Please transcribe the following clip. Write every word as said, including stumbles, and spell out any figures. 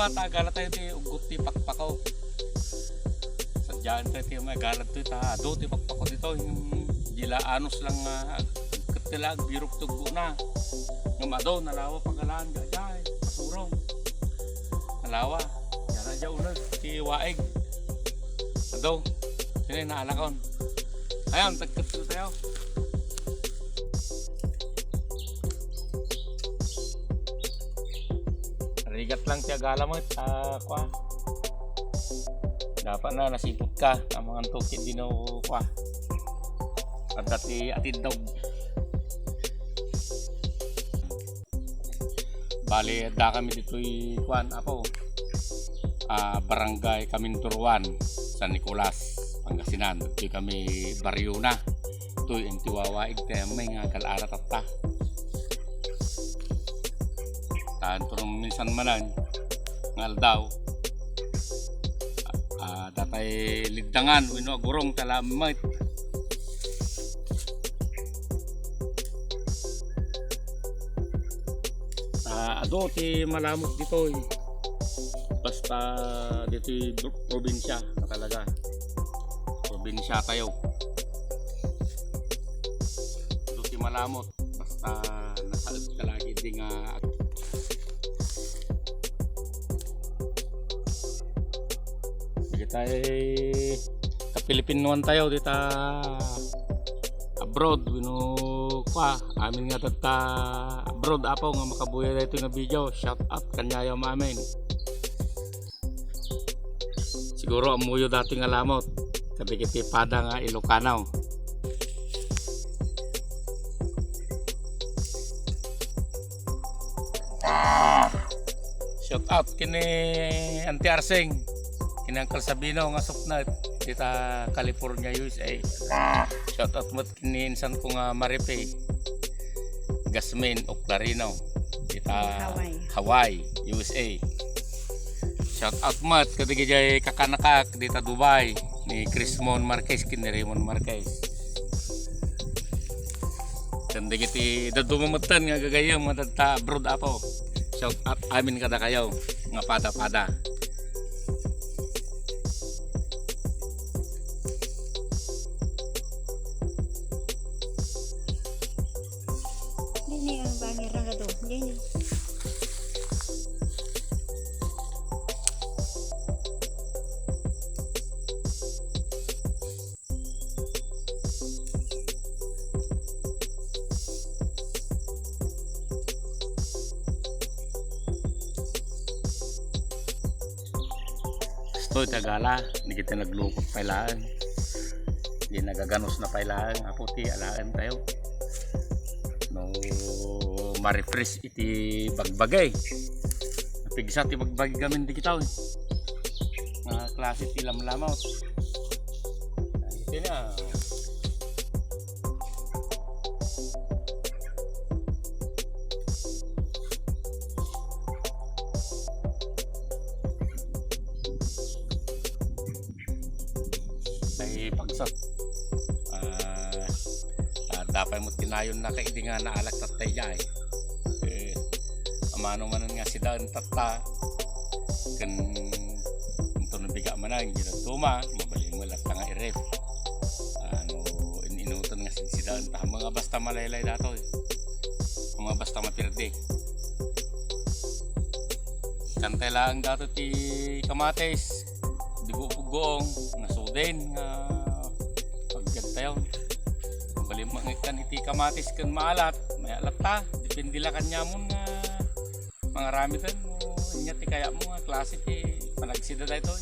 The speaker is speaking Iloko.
Tagala tayo ti uggot ti pakpako. Sadian tayo ti may galad to ta adu ti pakpako dito. Yung dila anus lang nga ket ti la agbirok ti uggo na. Ngem adu nalawa pagalaan ga jay. Pasurong. Nalawa. Yana jay uneg ti waig. Adu. Kini naalakon. Ayan, tagkatlo tayo. Rigat lang ti agala met, ah, kwa. Dapat na nasipot ka, amangan to ket dino kwa. Adda ti atiddog. Bali, adda kami ditoy kuan, apo. Ah, Barangay Caminduruan, San Nicolas, Pangasinan. Ditoy kami baryo na. Toy, inti wawaig ti ammay nga gal-ara tatta. Tanto minsan manan nga aldaw. Ah, datay liddangan wenno agurong ti alammet. Ah, adu ti malamot ditoy. Basta ditoy probinsya na talaga. Probinsya tayo. Adu ti malamot. Basta nasaed ka lagi di nga Dagitay kapilipinoan tayo dita abroad, wenno kwa, amin nga tatta abroad, apo, nga makabuya daytoy nga video. Shout out kaniayo amin. Siguro ammoyo datoy nga lamot kadagiti pada nga Ilocano. Shout out kini Auntie Arsing, kini Uncle Sabino nga suknat dita California, U S A. Shout out met ni insan ko nga Marife, Gasmin, Oclarino, dita Hawaii. Hawaii, U S A. Shout out met kadagiti kakanakak dita Dubai, ni Crismon Marquez ken ni Raymond Marquez. Ken dagiti dadduma metten nga gagayyem nga dadta abroad, apo. Shout out amin kadakayo nga pada-pada. Dini ang bangir na gado. Dini. Kastoy ti agala, dagiti naglukot pay laeng. Di nagaganus na pay laeng, apo ti alaen tayo. No, ma-refresh iti bagbagay. Napigsa ti bagbagay gamin di kita, eh. Nga klase ti lamlamot. Iti na. Ay, pagsat. Ah, ah, dapay mo tinayon na kay di nga naalak tattay jay. Eh, amano manen nga sidaen tatta. Ken inton nabiga manen, di nagtuma, mabalin mo latta nga iref. Ano, in-inuton nga sigsidaen ta. Mga basta malaylay datoy. Mga basta mapirdi. Kantay laeng dato ti kamatis. Di ko pugoong, nasuden nga pagkadtayon. Mabalin mo nga ikan iti kamatis ken maalat, may alatta. Depende la kaniamon nga mangaramiden mo, ania ti kayatmo nga klase ti panagsida daytoy.